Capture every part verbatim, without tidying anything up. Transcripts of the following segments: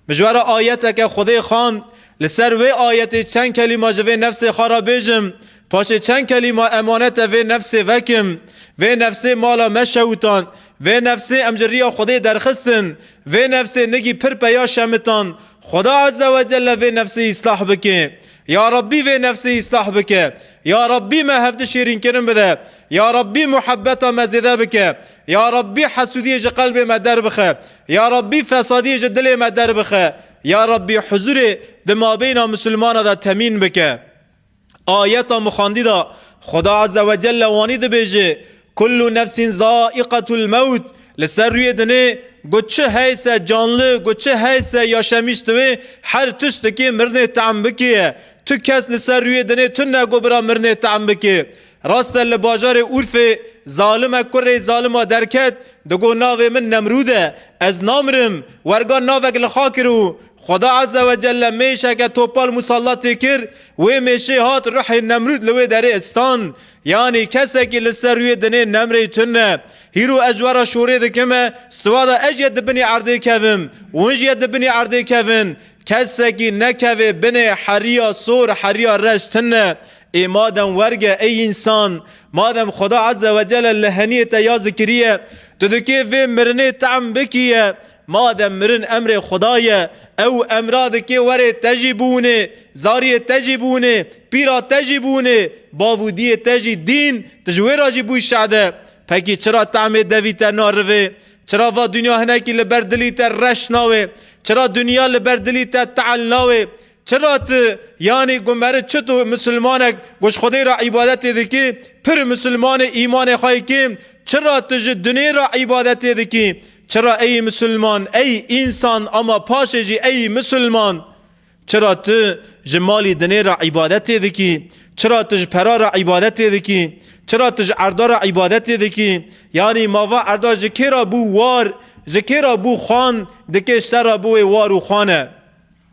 Min ji we re ayeteke Xwedê xwend, li ser wê ayetê çend kelîma ji vê nefsê xwe re bêjim, paşê çend kelîma emanete vê nefsê vekim, vê nefsê mala me şewitand, vê nefsê em ji riya Xwedê derxistin, vê nefsê nigî pir peya şemitan, Xweda Azze ve Celle vê nefsê îslah bike. Ya Rabbî vê nefsê îslah bike. Ya Rabbî me hevdi şêrînkirin bide. Ya Rabbî muhebbeta me zêde bike. Ya Rabbî hesûdiyê ji qelbê me derbixe. Ya Rabbî fesadiyê ji dilê me derbixe. Ya Rabbî huzurê di mabeyna misilmana de temîn bike. Ayeta min xwendî de Xweda Azze ve Celle wanî dibêje, "Kullu nefsin zaiqatul mewt." Li ser rûyê dinê got çi heyse canlı, got çi heyse yaşamîş dibe, her tiştekê mirinê tehm bikiye. Tu kes li ser rûyê dinê tune got bira mirinê tehm bike. Rast e, li bajarê Urfê zalime kurê zalima derket, digo navê min Nemrûd e, ez namirim, werga navek li xwe kir û Xweda Azze ve Celle mêşeke topal musallatê kir, wê mêşê hat ruhê Nemrûd li wê derê stan. Yanî kesekî li ser rûyê dinê nemrê tune. Hîro ez ji we re şorê dikime, siwa de ez jê di binî erdê kevim, hûn jê di binî erdê kevin. Kesekî nekeve binê heriya sor, heriya reş tune. Ê madem werge ey însan, madem Xweda Azze ve Celle li heniyê te ya zikiriye, tu dikê vê mirinê tehm bikiye, madem mirin emrê Xweda ye, ew emra dikê werê te jî bûnê, zariyê te jî bûnê, pîra te jî bûnê, bav û diyê te jî dîn, tu ji wê re jî bûy şehde. Pekî çira tehmê devî te narivê? Çira va dinya hinekî li ber dilî te reş nawê? Çira dinya li ber dilî te tehl nawê? Çira tu, yanî, gumeri çi tu misilmanek ku ji Xwedê re îbadetê dikî, pir misilmanê îmanê xwe yê kêm, çira tu ji dinê re îbadetê dikî? Çira ey misilman, ey însan, ama paşê jî ey misilman, çira tu ji malî dinê re îbadetê dikî? Çira tu ji pera re îbadetê dikî? Çira tu ji erda re îbadetê dikî? Yanî mava erda ji kê re bû war, ji kê re bû xwan, dikê ji te re bû wê war û xwan e.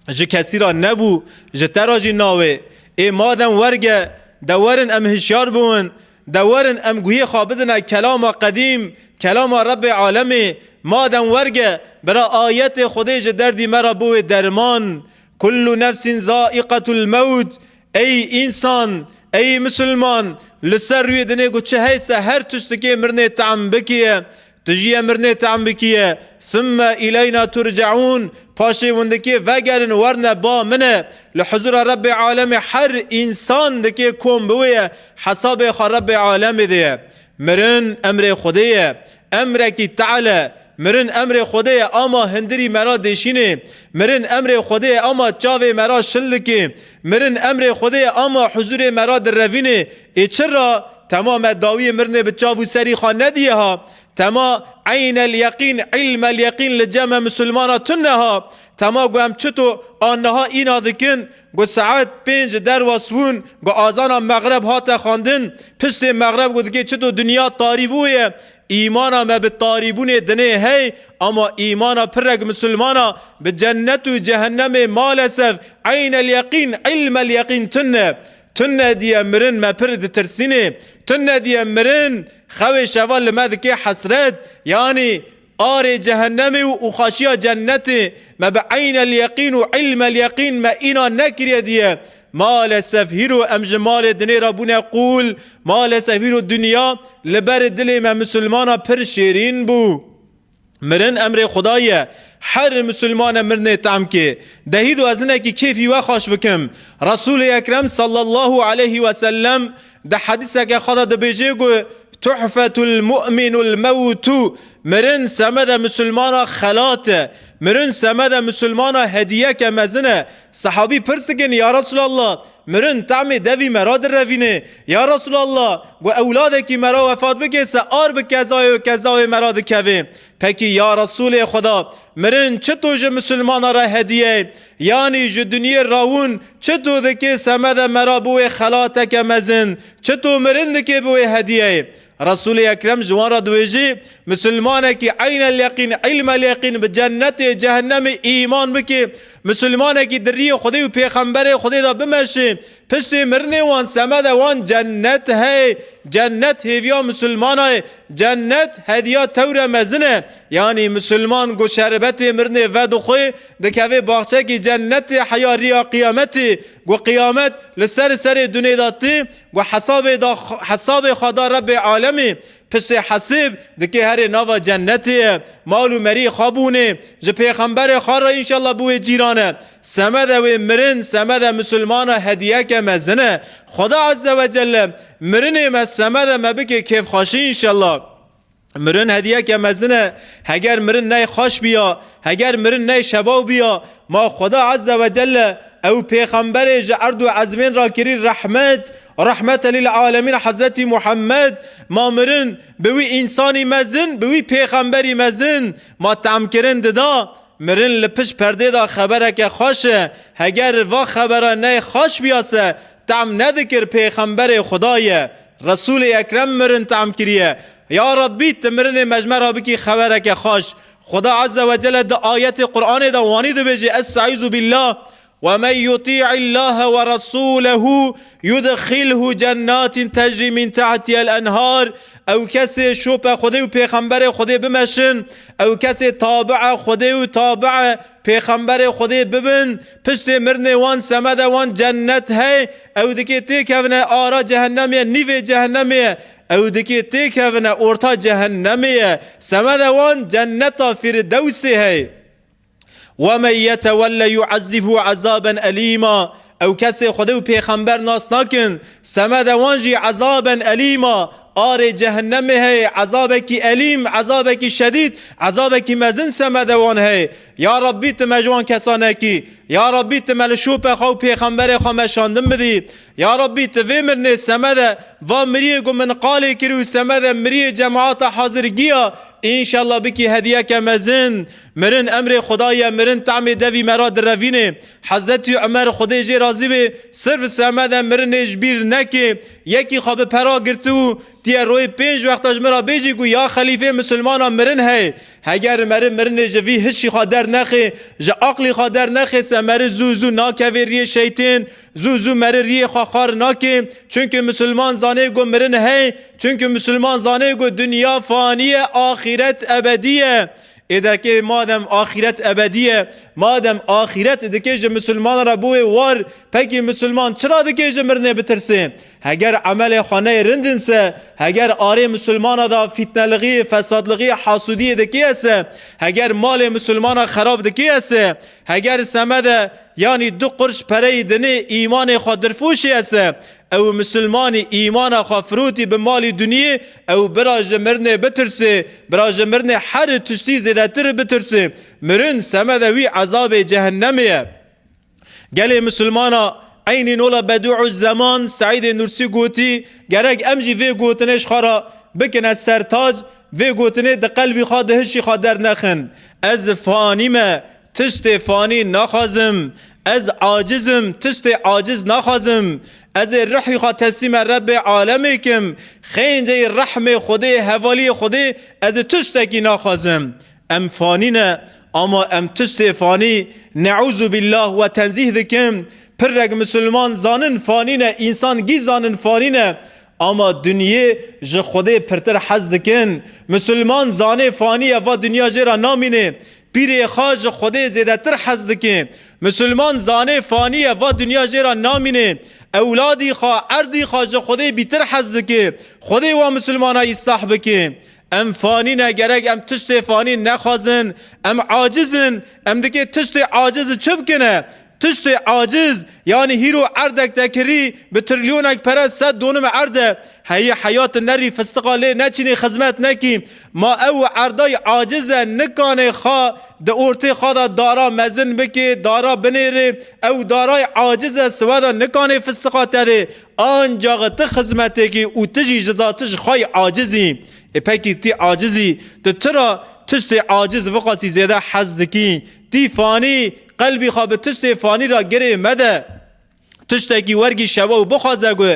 Ji kesî re nebû, ji te re jî nawê. Ê madem werge, de werin em hişyar biwin, de werin em guhê xwe bidine kelama qedîm, kelama Rebbê alemê. Madem werge, bira ayetê Xwedê ji derdî me re biwê derman. Kullu nefsin zaiqatul mewt. Ey însan, ey misilman, li ser rûyê dinê ku çi heyse her tiştekê mirinê tehm bikiye. Tu jî yê mirinê tehm bikiye. Thumme ileyna turceûn. Paşê hûn dikê vegerin werne ba min e. Li huzura Rebbê alemê her însan dikê kom biwê ye. Hesabê xwe Rebbê alemê de ye. Mirin emrê Xwedê ye. Emrekî tehl e. Mirin emrê Xwedê ye, ama hindirî me ra dêşînê. Mirin emrê Xwedê ye, ama çavê me ra şil dikê. Mirin emrê Xwedê ye, ama huzurê me ra direvînê. Ê çira? Tema me dawiyê mirinê bi çav û serî xwe nediye ha. Tema eynel yeqîn, ilmel yeqîn li cem me misilmana tune ha. Tema ku em çito aniha îna dikin, ku saet pênc derwas bûn, ku azana mexreb hate xwendin, piştê mexreb ku dikê çito dinya tarî bûye, îmana me bi tarîbûnê dinê hey, ama îmana pirek misilmana bi cennet û cehennemê malesef eynel yeqîn, ilmel yeqîn tune. Tune diye mirin me pir ditirsînê. Tune diye mirin xewê şeva li me dike hesret. Yanî arê cehennemê û, û xaşiya cennetê me bi eynel yeqîn û ilmel yeqîn me îna nekiriye diye. Malesef hîro em ji malê dinê re bûne qûl. Malesef hîro dinya li ber dilê me misilmana pir şêrîn bû. Mirin emrê Xwedayê ye. Her misilmane mirinê tehm kê. De hîdo ez hinekî kêfî we xweş bikim. Resûlê Ekrem sallallahu aleyhi ve sellem di hedîseke xwe de dibêje ku, "Tuhfetul mu'minul mewtu." Mirin semede misilmana xelat e. Mirin semede misilmana hediyeke mezin e. Sehabî pirs dikin, "Ya Resulallah, mirin tehmê devî me ra direvîne. Ya Resulallah, ku ewladekî me ra wefat bike, se ar bi kezayê û kezawê me ra dikeve." Pekî ya Resûlê Xweda, mirin çito ji misilmana re hediye? Yanî ji dinyê rawûn çito dike semede me ra biwê xelateke mezin? Çito mirin dike biwê hediye? Resûlê Ekrem ji wan re dibêjî, misilmanekî eynel yeqîn, îlmel yeqîn bi cennetê, cehennemê îman bike, misilmanekî di riyê Xwedê û Pêxemberê Xwedê de bimeşe, piştê mirinê wan semede wan cennet hey, cennet hêviya misilmana ye, cennet hediya tewre mezin e. Yanî misilman ku şerbetê mirinê vedixwe, dikeve baxçekî cennetê heya riya qiyametê, ku qiyamet li ser serê dunê de tê, ku hesabê da, hesabê xwe da Rebbê alemê, piştê hesêb dike herê nava cennetê ye. Mal û merî xwe bûne, ji pêxemberê xwe re înşallah bi wê cîran e. Semede wê mirin, semede misilmana hediyeke mezin e. Xweda Azze ve Celle mirinê me semede me bike kêfxweşî înşallah. Mirin hediyeke mezin e. Heger mirin ney xweş biya, heger mirin ney şebaw biya, ma Xweda Azze ve Celle ew pêxemberê ji erd û ezmên rakirî rehmet, rehmete lil alemîn Hezretî Muhammed, ma mirin bi wî însanî mezin, bi wî pêxemberî mezin, ma temkirin dida. Mirin li pişt perdê de xebereke xweş e. Heger va xebera ney xweş biya se, tam nedikir pêxemberê Xuda ye. Resûlê Ekrem mirin tam kiriye. Ya Rabbî, tu mirinê me ji me re bikî xebereke xweş. Xuda Azze ve Celle di ayetê Qur'anê de wanî dibêje, Estaizu billah, "Ve men yuti'illahe ve rasûlehu yudkhilhu cennatin tecri min tahtihel enhar." Ew kesê şope Xwedê û Pêxemberê Xwedê bimeşin, ew kesê tabi'e Xwedê û tabi'e Pêxemberê Xwedê bibin, piştê mirinê wan semede wan cennet hey, ew dikê têkevine ara cehennemê ye, nîvê cehennemê ye, ew dikê têkevine orta cehennemê ye, semede wan cenneta Firdewsê hey. "Ve men yetewelle yu'ezzibhu azaben elîma." Ew kesê Xwedê û Pêxember nas nakin, semede wan jî ezaben elîma, arê cehennemê heye, ezabekî elîm, ezabekî şedîd, ezabekî mezin semede wan heye. Ya Rabbî, tu me ji wan kesa nekî. Ya Rabbî, tu me li şope xwe û Pêxemberê xwe me şandin bidî. Ya Rabbî, tu vê mirinê semede va miriyê ku min qalê kir û semede miriyê cemaata hazir giya, înşallah bikî hediyeke mezin. Mirin emrê Xuda ye, mirin tahmê devî me ra direvînê. Hezretî Umer, Xwedê jê razî bê, sirf semede mirinê ji bîr nekê. Yekî xwe bi pera girtibû, tiye royê pênc wexta ji min ra bêjî ku ya xelîfê misilmana mirin heye. Heger meri mirinê ji vî hişî xwe dernexê, ji aqlî xwe dernexê se meri zû zû nakevê riyê şeytên, zû zû meri riyê xwe xwar nake. Çunke misilman zanê ku mirin heye, çunke misilman zanê ku dinya fanî ye, axîret ebedî ye. Êdekê madem axîret ebedî ye, madem axîret dikê ji misilman re bûyê war, pekî misilman çira dikê ji mirinê bitirsê? Heger emelê xwe neyê rindin se, heger arê misilmana da fîtnelixî, fesadlixî, hasûdiyê dikê se, heger malê misilmana xerab dikê se, heger semede yanî du qurş pereyî dinê îmanê xwe dirfûşê se, ew misilmanî îmana xwe firotî bi malî duniyê, ew bira ji mirinê bitirsê, bira ji mirinê her tiştî zêdetir bitirsê. Mirin semede wî ezabê cehennemê ye. Gelê misilmana eynî nola Bedû'u Zeman Seîdê Nursî gotî, gerek em jî vê gotinê ji xwe re bikine sertac, vê gotinê di qelbî xwe, di hişî xwe dernexin. Ez fanî me, tiştê fanî naxwazim. Ez aciz im, tiştê aciz naxwazim. Ez ê rihî xwe teslîme Rebbê alemê kim. Xênceyî rehmê Xwedê, hevaliyê Xwedê, ez ê tiştekî naxwazim. Em fanî ne, ama em tiştê fanî, neûzûbillah, we tenzîh dikim. Pirrek misilman zanin fanî ne, însan gî zanin fanî ne. Ama dinyê ji Xwedê pirtir hez dikin. Misilman zanê fanî ye, va dinya jê re namîne. Pîrê xwe ji Xwedê zêdetir hez dike. Misilman zanê fanî ye, va dinya jê re namîne. Ewladî xwe, erdî xwe ji Xwedê bîtir hez dike. Xwedê wa misilmana îslah bike. Em fanî ne, gerek em tiştê fanî nexwazin. Em aciz in. Em dikê tiştê aciz çi bikine? Tiştê aciz, yanî hîro erdek te kirî, bi trilyonek pere sed donime erd e. Heyî heyat nerî fistiqa lê neçînî, xizmet nekî. Ma ew erdayî aciz e, nikanê xwe di ortê xwe de dara mezin bikê, dara binêrê. Ew darayî aciz e, siweda nikanê fistiqa te dê. Ancax ti xizmetekî û ti jî ji da ti ji xwe yî aciz î. Ê pekî tî aciz î, tu tira tiştê aciz viqasî zêde hez dikî? Tî fanî, qelbî xwe bi tiştê fanî re girê mede. Tiştekî wergî şewe û bixwaze ku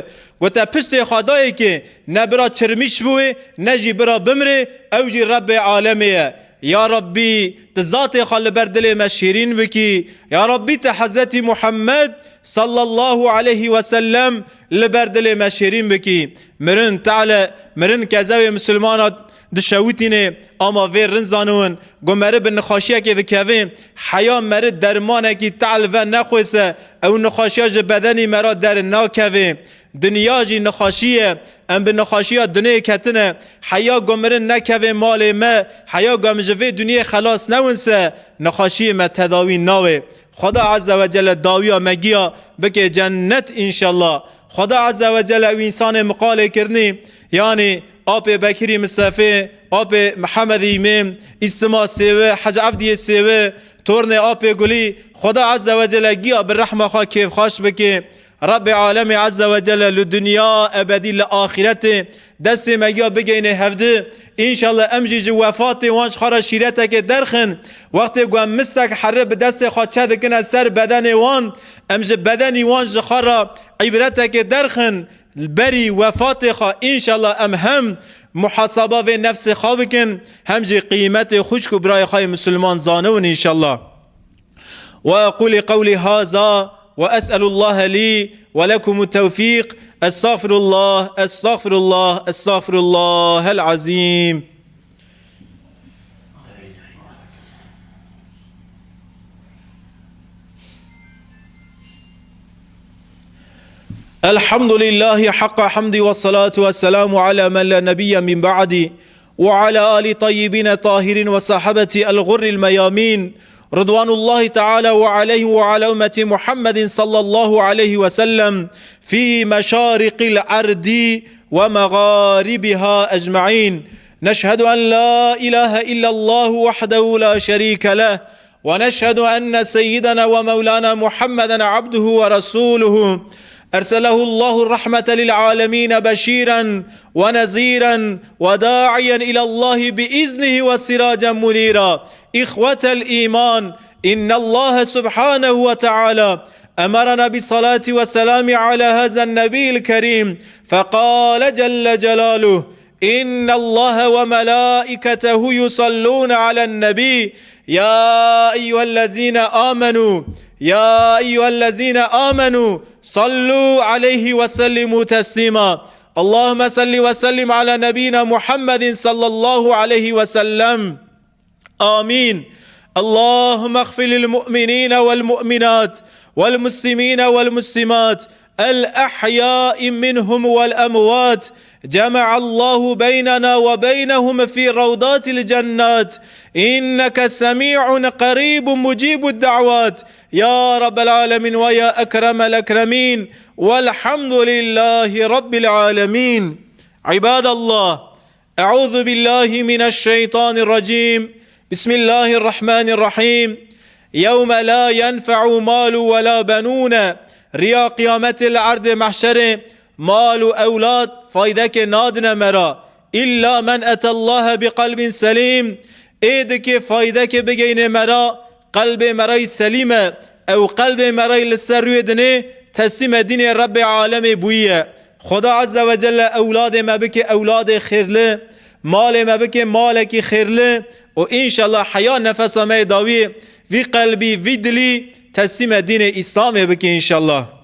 Ku te piştê xwe dayê kê, ne bira çirmîş bûê, ne jî bira bimrê, ew jî Rebbê alemê ye. Ya Rabbî, tu zatê xwe li ber dilê me şîrîn bikî. Ya Rabbî, tu Hezretî Muhammed sallallahu aleyhi ve sellem li ber dilê me şêrîn bikî. Mirin te'le, mirin kezewê misilmana dişewitînê, ama vê rin zanûn, ku meri bi nixweşiyekê dikevê, heya meri dermanekî te'l ve nexwêse, ew nixweşiya ji bedenî me ra dernakevê. Dinya jî nixweşî ye, em bi nixweşiya dinê ketine, heya ku mirin nekevê malê me, heya ku em ji vê dinyê xelas newin se, nixweşiyê me tedawî nawê. Xweda Azze ve Celle dawiya me giya bike cennet înşallah. Xweda Azze ve Celle ew însanê miqalê kirinî, yanî apê Bekirî Misefê, apê Mihemedî Îmêm, Îsima Sêwi, Hec Evdiyê Sêwi, tornê apê Gulî, Xweda Azze ve Celle giya bi rehma xwe kêfxweş bike. Rebbê alemê Azze ve Celle li dinya ebedî li axîretê destê me giya bigeyne hevdi. Înşallah em jî ji wefatê wan ji xwe re şîretekê derxin. Wextê ku em mistek herri bi destê xwe çe dikine ser bedenê wan, em ji bedenî wan ji xwe re îbretekê derxin. Berî wefatê xwe înşallah em hem muhasaba vê nefsê xwe bikin, hem jî qîmetê xwişk û birayê xwe yê misilman zanibin înşallah. وأقول قولي هذا وأسأل الله لي ولكم التوفيق. أستغفر الله، أستغفر الله، أستغفر الله العظيم. الحمد لله حق حمدي، والصلاة والسلام على من لا نبي من بعدي، وعلى آل طيبين طاهرين وصحابة الغر الميامين، رضوان الله تعالى وعليهم وعلى أمة محمد صلى الله عليه وسلم في مشارق الأرض ومغاربها أجمعين. نشهد أن لا إله إلا الله وحده لا شريك له، ونشهد أن سيدنا ومولانا محمدا عبده ورسوله، أرسله الله رحمة للعالمين بشيرا ونذيرا وداعيا إلى الله بإذنه وسراجا منيرا. إخوة الإيمان، إن الله سبحانه وتعالى أمرنا بالصلاة والسلام على هذا النبي الكريم، فقال جل جلاله: إن الله وملائكته يصلون على النبي، يا أيها الذين آمنوا، يا أيها الذين آمنوا صلوا عليه وسلموا تسليما. اللهم صل وسلم على نبينا محمد صلى الله عليه وسلم. آمين. اللهم اغفر للمؤمنين والمؤمنات والمسلمين والمسلمات الأحياء منهم والأموات. جمع الله بيننا وبينهم في روضات الجنات. إنك سميع قريب مجيب الدعوات. يا رب العالمين ويا أكرم الأكرمين. والحمد لله رب العالمين. عباد الله، أعوذ بالله من الشيطان الرجيم. بسم الله الرحمن الرحيم. يوم لا ينفع مال ولا بنون. Riya qiyametê li erdê mehşerê mal û ewlad faydekê nadine me ra. إلا من أتى الله بقلب سليم. Ê dikê faydekê bigeyne me ra, qelbê me rayî selîm e. Ew qelbê me rayî li ser rûyê dinê teslîme dînê Rebbê alemê bûyiye. Xweda Azze ve Celle ewladê me bike ewladê xêrli, malê me bike malekî xêrli û înşallah heya nefesa me yê dawî vî qelbî, vî dilî teslîme dînê Îslamê bike înşallah.